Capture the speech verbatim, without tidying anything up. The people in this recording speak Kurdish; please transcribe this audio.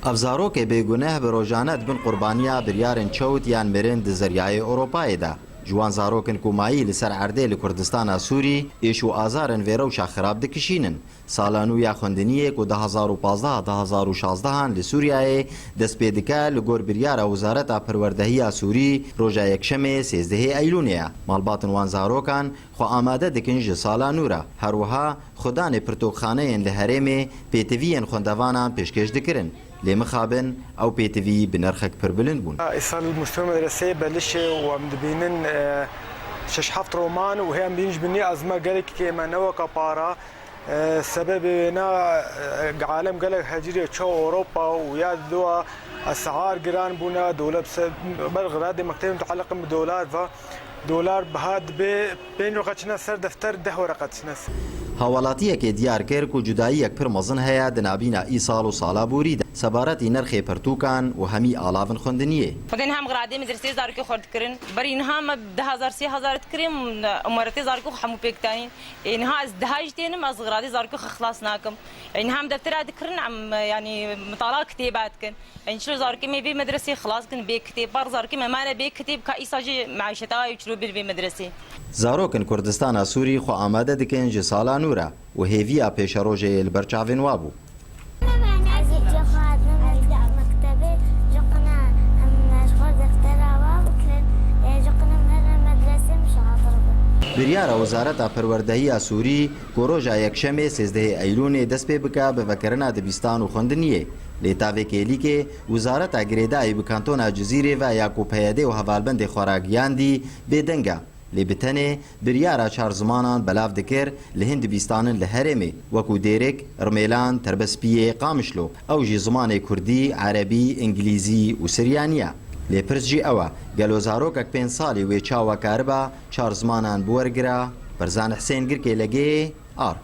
Ev zarokê bêguneh bi rojane dibin qurbaniya biryarên çewt yan mirin di Zeryayê Ewropayê de. Ji wan zarokin ku mayî li ser erdê li Kurdistana Sûrî êş û azarên vê rewşa xirab dikişînin. Sala nû ya xwendiniyê ku du hezar û pazdeh du hezar û şazdehan li Sûriyeyê dest pê dike, li gor biryara Wezareta Perwerdehiya Sûrî roja Yekşemê sêzdehê Eylûnê ye. Malbatên wan zarokan xwe amade dikin ji sala nû re. Her wiha xwedanê pirtûkxaneyên li herêmê pêtiviyên xwendevanan pêşkêş dikirin. Lê mixabin ew pêtivî bi nirxek pir bilind bûn. Îsal muştû medreseyê belişê û em dibînin, e, şeş heft roman û hê em dîn ji binî ezma gelek kêm e, ne weka para. E, sebebê wêna, e, alem gelek hecîrê ço Ewropa û ya diwa esar giran bûne, dolar se-, ber xeradê mektebê muteleqin bi dolar ve. Dolar biha dibe pênc wereqe çine ser defter, deh wereqe çine ser. Hawelatiyekê diyar kir ku cudayiyek pir mezin heye di nabîna îsal û sala borî de. Sebaretî nirxê pirtûkan û hemî alavin xwendiniyê. Xwedê niha em xeradê medreseyê zarokê xwe dikirin. Berî niha me du hezar sê hezar dikirin, û meretê zarokê xwe hemû pêk danîn. Ê niha ez dehaj tênim, ez xeradê zarokê xwe xilas nakim. Ê niha em deftera dikirin, em, yanî mitala kitêba dikin. Yanî çilo zarokê me vê medresê xilas kin bê kitêb, par zarokê me mane bê kitêb, ka îsa jî meîşeta wê çilo bir vê medresê. Zarokin Kurdistana Sûrî xwe amade dikin ji sala nû re û hêviya pêşerojê li ber çavên wa bû. Ez ê cixwe hadim mektebê, jixwe em ji xwe deftera wa bikin, ê jixwe em herin medresê min şatir bin. Biryara Wezareta Perwerdehiya Sûrî ku roja Yekşemê sêzdehê Eylûnê dest pê bike bi vekirina dibistan û xwendiniyê. Lê tavê kêlîkê, wezareta girêdayî bi kantona Cizîrê ve ya ku P Y D û hevalbendê xwe ragihiyandî, bêdeng e. Lê bi tenê biryara çar zimanan belav dikir li hin dibistanin li herêmê, wekû Dêrik, Rimêlan, Terbespiyê, Qamişlo. Ew jî zimanê kurdî, erebî, îngilîzî û siryanî ye. Lê pirs jî ew e, gelo zarokek pênc salî wê çawa kariba çar zimanan biwergira? Berzan Hisên, Girkê Legê, Ark.